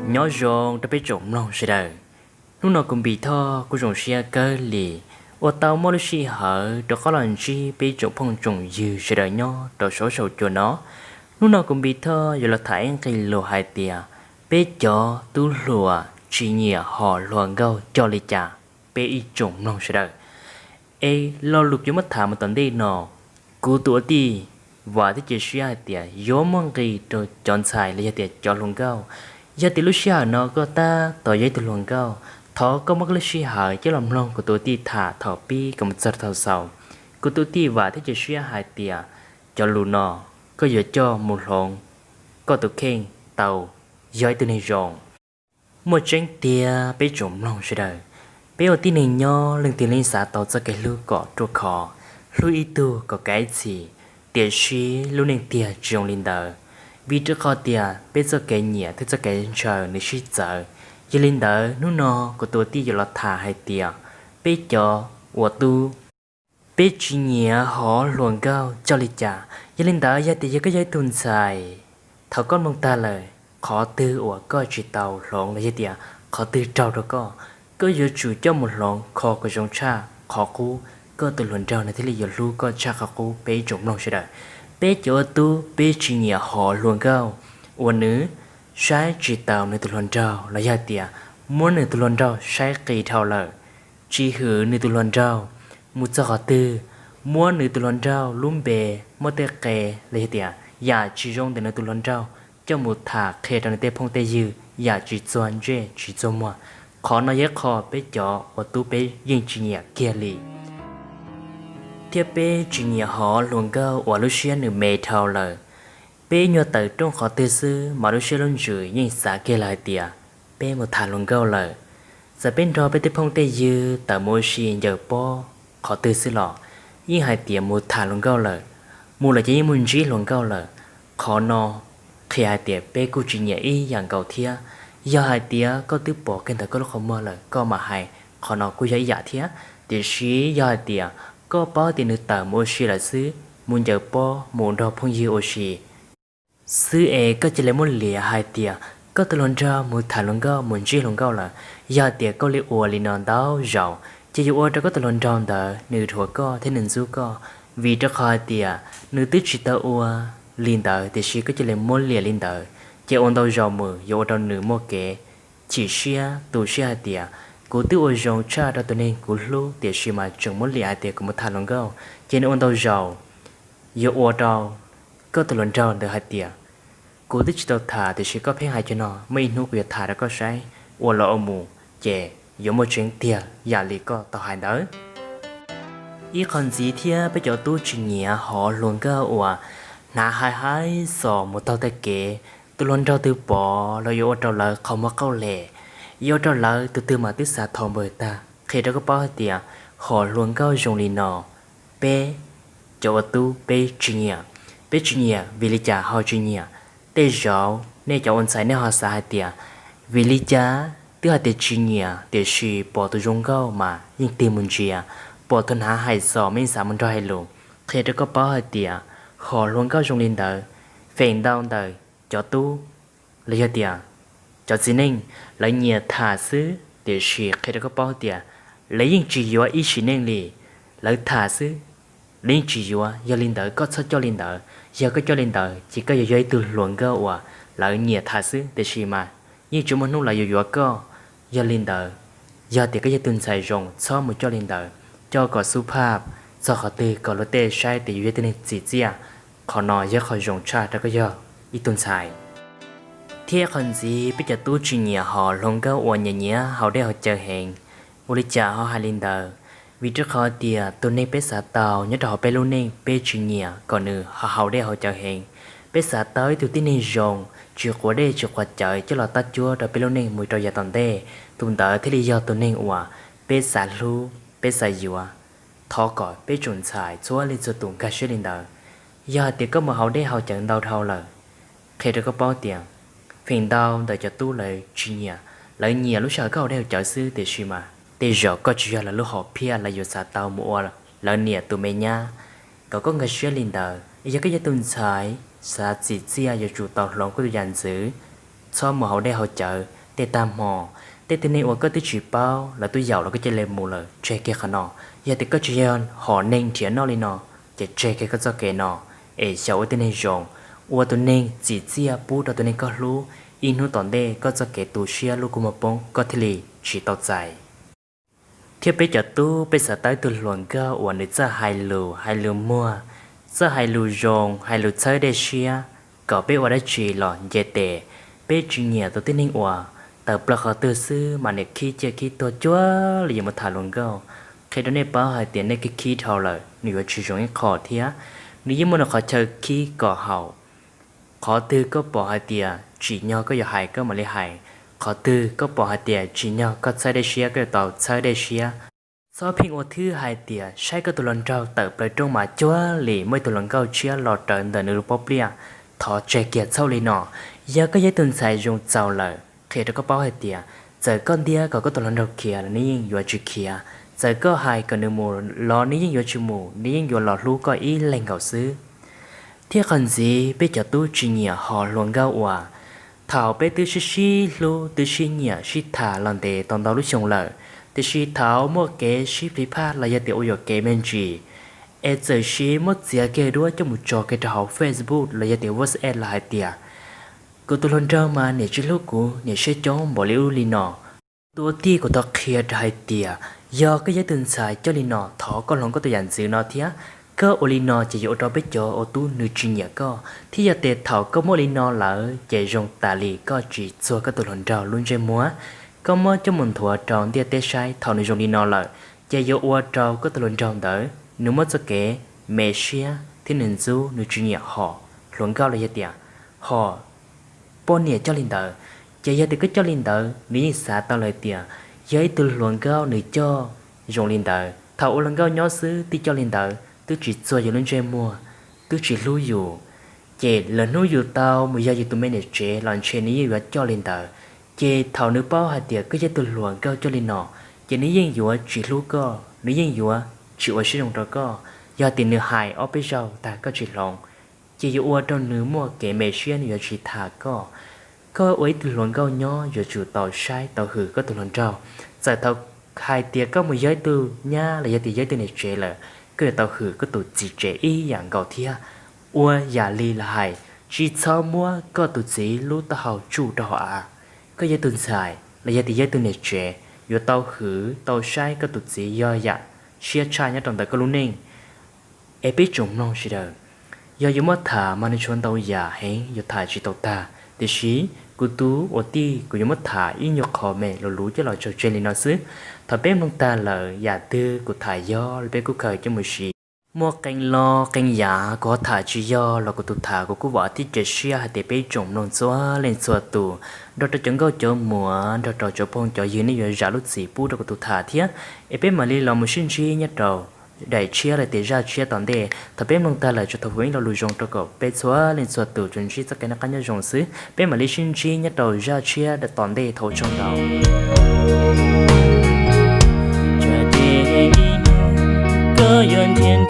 Nyob zoo rau peb tsoom mloog sawv daws. Hnub no kuv Npis Thoj kuj zoo siab kawg li uas tau muaj lub sij hawm rov qab los ntsib peb tsoom phooj tsoom ywg sawv daws nyob rau saum saum cua no. Hnub no kuv Npis Thoj yuav los tham ib nqe lus hais tias peb cov tub hluas tsis nyiam hom hluas nkauj coj li cas, peb ib tsoom mloog sawv daws. Es lo lus kuv yuav muab tham mus tom ntej no, kuv tus ua tij vam thiab cia siab hais tias yuav muaj nqis rau cov ntxhais los yog tias cov hluas nkauj. Yog tias lub sij hawm no koj tab tom yog ib tug hluas nkauj, thov koj muab koj lub sij hawm coj los mloog kuv tus ua tij tham thaum pib kom mus txog thaum xaus. Kuv tus ua tij vam thiab cia siab hais tias cov lus no koj yuav coj mus hloov koj tus kheej tau yog ib tug neeg zoo. Muaj tseeb tiag peb tsoom mloog sawv daws, peb ua tib neeg nyob leej twg yeej xav tau txoj kev hlub kom ruaj khov, hlub ib tug kom kav ib txhis, tiam sis lub neej tiag tsis zoo li ntawd. Vim rau qhov tias peb txoj kev nyiam thiab txoj kev ntshaw nws sib txawv. Yog li ntawd hnub no kuv tus ua tij yuav los tham hais tias peb cov ua tub, peb tsis nyiam hom hluas nkauj coj li cas. Yog li ntawd yog tias yog koj yog ib tug ntxhais, thaum koj mloog tag lawm, qhov twg uas koj tsis tau hloov los yog tias qhov twg raug rau koj, koj yuav tsum coj mus hloov kho kom zoo tshaj qhov qub, koj tus hluas nraug nws thiaj li yuav hlub koj tshaj qhov qub peb ib tsoom mloog sawv daws. Peb cov ua tub peb tsis nyiam hom hluas nkauj uas nws saib tsis taus nws tus hluas nraug los yog tias muab nws tus hluas nraug saib qis dhau lawm, tsis hwm nws tus hluas nraug, mus txog qhov twg muab nws tus hluas nraug lub npe, muab tej qe los yog tias yam tsis zoo ntawm nws tus hluas nraug coj mus tham qhia rau nws tej phooj tej ywg yam tsis txuag ntsej tsis txuag muag. Qhov no yog ib qho peb cov ua tub peb yeej tsis nyiam kiag li. Thiab peb tsis nyiam hom hluas nkauj uas lub siab nws me dhau lawm. Peb nyuag tawm rooj qhov twg xwb mas lub siab lub ntsws yeej xav kiag lawm hais tias peb mus tham hluas nkauj lawm. Txawm peb nrog peb tej phooj tej ywg tawm mus ua si ncaws pob qhov twg xwb los yeej hais tias mus tham hluas nkauj lawm, mus lawm ces yeej mus ntsib hluas nkauj lawm. Qhov no qhia hais tias peb kuj tsis nyiam ib yam nkaus thiab. Yog hais tias koj twb pom kiag ntawm koj lub qhov muag lawm koj mam hais, qhov no kuj yog ib yam thiab. Tiam sis yog hais tias koj paub tias nws tawm mus ua si lawm xwb, mus ncaws pob mus nrog phooj ywg ua si xwb es koj cia li muab liam hais tias koj tus hluas nraug mus tham hluas nkauj mus ntsib hluas nkauj lawm, yog hais tias koj li ua li no ntau zaus ces yuav ua rau koj tus hluas nraug ntawd nws dhuav koj thiab nws ntxub koj. Vim rau qhov hais tias nws twb tsis tau ua li ntawd tiam sis koj cia li muab liam li ntawd, ces ua ntau zaus mus yuav ua rau nws muaj kev chim siab tu siab hais tias kuv twb ua zoo tshaj rau tus neeg kuv hlub tiam sis mas tseem muab liam hais tias kuv mus tham hluas nkauj. Ces nws ua ntau zaus yuav ua rau koj tus hluas nraug ntawd hais tias kuv twb tsis tau tham tiam sis koj pheej hais cov no, muaj ib hnub kuv yuav tham rau koj saib. Ua los ua mus ces yuav muaj tseeb tiag yam li koj tau hais ntawd. Ib qho ntxiv thiab peb cov tub tsis nyiam hom hluas nkauj uas hnav hais hais xos mus taug tej kev, tus hluas nraug twg pom los yuav ua rau lawv qhov muag qauj lem, yuav ua rau lawv tus twg mas twb xav thov npawg tag. Qhia rau koj paub hais tias hom hluas nkauj zoo li no, peb cov ua tub peb tsis nyiam. Peb tsis nyiam vim li cas ho tsis nyiam? Tej zaum nej cov ua ntxhais nej ho xav hais tias vim li cas twb hais tias tsis nyiam tiam sis pom tus zoo nkauj mas yeej tig mus ntsia, pom tus hnav hais xos mas yeej xav mus nrog hais lus. Qhia rau koj paub hais tias hom hluas nkauj zoo li ntawd feem ntau ntawm cov tub los yog tias cov txiv neej lawv nyiam tham xwb, tiam sis qhia rau koj paub tias lawv yeej tsis yuav ib sim neej li. Lawv tham xwb, lawv yeej tsis yuav. Yog li ntawd koj txhob coj li ntawd. Yog koj coj li ntawd ces koj yuav yog ib tug hluas nkauj uas lawv nyiam tham xwb tiam sis mas yeej tsis muaj hnub lawv yuav yuav koj. Yog li ntawd, yog tias koj yog tus ntxhais zoo txhob mus coj li ntawd, coj kom xub phaj, txog qhov twg kom luag tej saib tias yus yog tus neeg txim txiaj. Qhov no yog qhov zoo tshaj rau koj yog ib tug ntxhais. Thiab qhov ntxiv peb cov tub tsis nyiam hom hluas nkauj uas nyiam nyiam haus dej haus cawv heev. Ua li cas ho hais li ntawd? Vim rau qhov tias tus neeg peb xav tau nyob rau hauv peb lub neej peb tsis nyiam kom nws ho haus dej haus cawv heev. Peb xav tau ib tug tib neeg zoo, tsis quav dej tsis quav cawv coj los tab cuab rau peb lub neej mus rau yav tom ntej, tus ntawd thiaj li yog tus neeg uas peb xav hlub peb xav yuav. Thov kom peb tsoom ntxhais txhua leej txhua tus nkag siab li ntawd. Yog hais tias koj mus haus dej haus cawv ntau dhau lawm, qhia rau koj paub tias feem ntau ntawm cov tub lawv tsis nyiam, lawv nyiam lub sij hawm koj haus dej haus cawv xwb tiam sis mas tej zaum koj tsis yog lawv lub hom phiaj lawv yuav xav tau mus ua lawv niam tus me nyab. Kom koj nkag siab li ntawd, yog koj yog tus ntxhais xav txim txiaj yuav tsum tau hloov koj tus yam ntxwv, txhob mus haus dej haus cawv, tej tag hmo, tej tug neeg uas koj twb tsis paub lawv twb yaum los koj cia li mus lawm, tseg kiag qhov no. Yog tias koj tsis yog hom neeg nrhiav noj li no, ces tseg kiag koj txoj kev no, es xyaum ua tug neeg zoo, ua tus neeg txim txiaj pub rau tus neeg koj hlub, ib hnub tom ntej koj txoj kev tu siab lub kua muag poob koj thiaj li tsis tau txais. Thiab peb cov tub peb xav tau ib tug hluas nkauj uas nws txawj hais lus, hais lus muag, txawj hais lus zoo, hais lus txhawb dej siab, kom peb ua dab tsi los nce tes. Peb tsis nyiam tus tib neeg uas tawm plaws qhov twg xwb mas niam khib ciaj khib tuag cuag li yuav mus tham hluas nkauj. Qhia rau nej paub hais tias nej khib khib dhau lawm nws yuav tsis zoo ib qho thiab. Nws yeej muaj nws qhov chaw khib kom haum. Qhov twg koj pom hais tias tsim nyog koj yuav hais koj mam li hais, qhov twg koj pom hais tias tsim nyog koj txhawb dej siab koj yuav tau txhawb dej siab. Txhob pheej ua thwb hais tias saib koj tus hluas nraug tawm plaws rooj mas cuag li muaj ib tug hluas nkauj tshiab los rawv ntawm nws lub pob pliaj. Thov tseg kiag txhob li no. Yog koj yog ib tug ntxhais zoo txaus lawm, qhia rau koj paub hais tias txawm koj ntiab kom koj tus hluas nraug khiav los nws yeej yuav tsis khiav, txawm koj hais kom nws mus los nws yeej yuav tsis mus, nws yeej yuav los hlub koj ib leeg nkaus xwb. Thiab qhov ntxiv peb cov tub tsis nyiam hom hluas nkauj uas thaum peb twb sib sib hlub twb sib nyiam sib tham los ntev tau ntau lub xyoo lawm, tiam sis thaum muaj kev sib plhis phaj los yog tias ua yuam kev me ntsis, es txawm siv muab txiav kiag duab coj mus tso kiag rau hauv Facebook los yog tias WhatsApp los hais tias kuv tus hluas nraug mas niam tsis hlub kuv, niam siab coob npaum li ub li no. Tus ua tij kuv thov qhia rau hais tias yog koj yog ib tug ntxhais coj li no thov koj hloov koj tus yam ntxwv no thiab. Koj ua li no ces yuav ua rau peb cov ua tub nws tsis nyiam koj thiab. Yog tias thaum koj muab li no lawm ces zoo tas li koj tsis txuag koj tus hluas nraug lub ntsej muag. Koj muab coj mus nthuav rau ntiaj teb saib, thaum nws zoo li no lawm ces yuav ua rau koj tus hluas nraug ntawd nws muaj txoj kev me siab thiab nws ntxub, nws tsis nyiam hom hluas nkauj los yog tias hom poj niam coj li ntawd. Ces yog tias koj coj li ntawd nws yeej xav tau lawm tias yog ib tug hluas nkauj nws coj zoo li ntawd, thaum ua hluas nkauj nyob xwb twb coj li ntawd, twb tsis txuag yus lub ntsej muag, twb tsis hlub yus, ces lwm hnub yus tau mus yog yus tus me niam tsev los ntshe nws yeej yuav coj li ntawd. Ces thaum nws paub hais tias koj yog ib tug hluas nkauj coj li no, ces nws yeej yuav tsis hlub koj, nws yeej yuav tsis ua siab zoo rau koj. Yog tias nws hais ob peb zaug tag koj tsis hloov, ces yuav ua rau nws muaj kev me siab, nws yuav tsis tham koj. Koj ua ib tug hluas nkauj nyob yuav tsum tau saib tau hwm koj tus hluas nraug. Txawm thaum hais tias koj mus yog ib tug nyab los yog tias yog ib tug niam tsev lawm, koj yuav tau hwm koj tus txiv tsev ib yam nkaus thiab. Ua yam li lawv hais, tsis txhob muab koj tus txiv lub taub hau tsuj rau hauv av. Koj yog ib tug ntxhais los yog tias yog ib tug niam tsev, yuav tau hwm tau saib koj tus txiv yog yam siab tshaj nyob rau ntawm koj lub neej. Es peb tsoom mloog sawv daws, yog yuav muab tham mas nws tshuav ntau yam heev yuav tham tsis tau tag, tiam sis kuv tus ua tij kuv yuav muab tham ib nyuag qho me luv luv coj los tso tseg li no xwb. Thov peb mloog tag lawm yam twg kuv tham yog li peb kuj khaws coj mus siv. Muaj qee lo qee yam kuv ho tham tsis yog los kuv tus tham kuv kuj vam thiab cia siab hais tias peb tsoom mloog txhua leej txhua tus, nrog rau cov nkauj cov muam, nrog rau cov phooj cov ywg nej yuav zam lub txim pub rau kuv tus tham thiab. Es peb mam li los mus sib ntsib nyob rau daim tshiab los tias zaj tshiab tom ntej. Thov peb mloog tag lawm tsuas thov foom ib lo lus zoo rau kom peb txhua leej txhua tus tsuas ntsib txoj kev noj qab nyob zoo xwb. Peb mam li sib ntsib nyob rau zaj tshiab tom ntej, thov ua tsaug ntau. Koj yuav nrhiav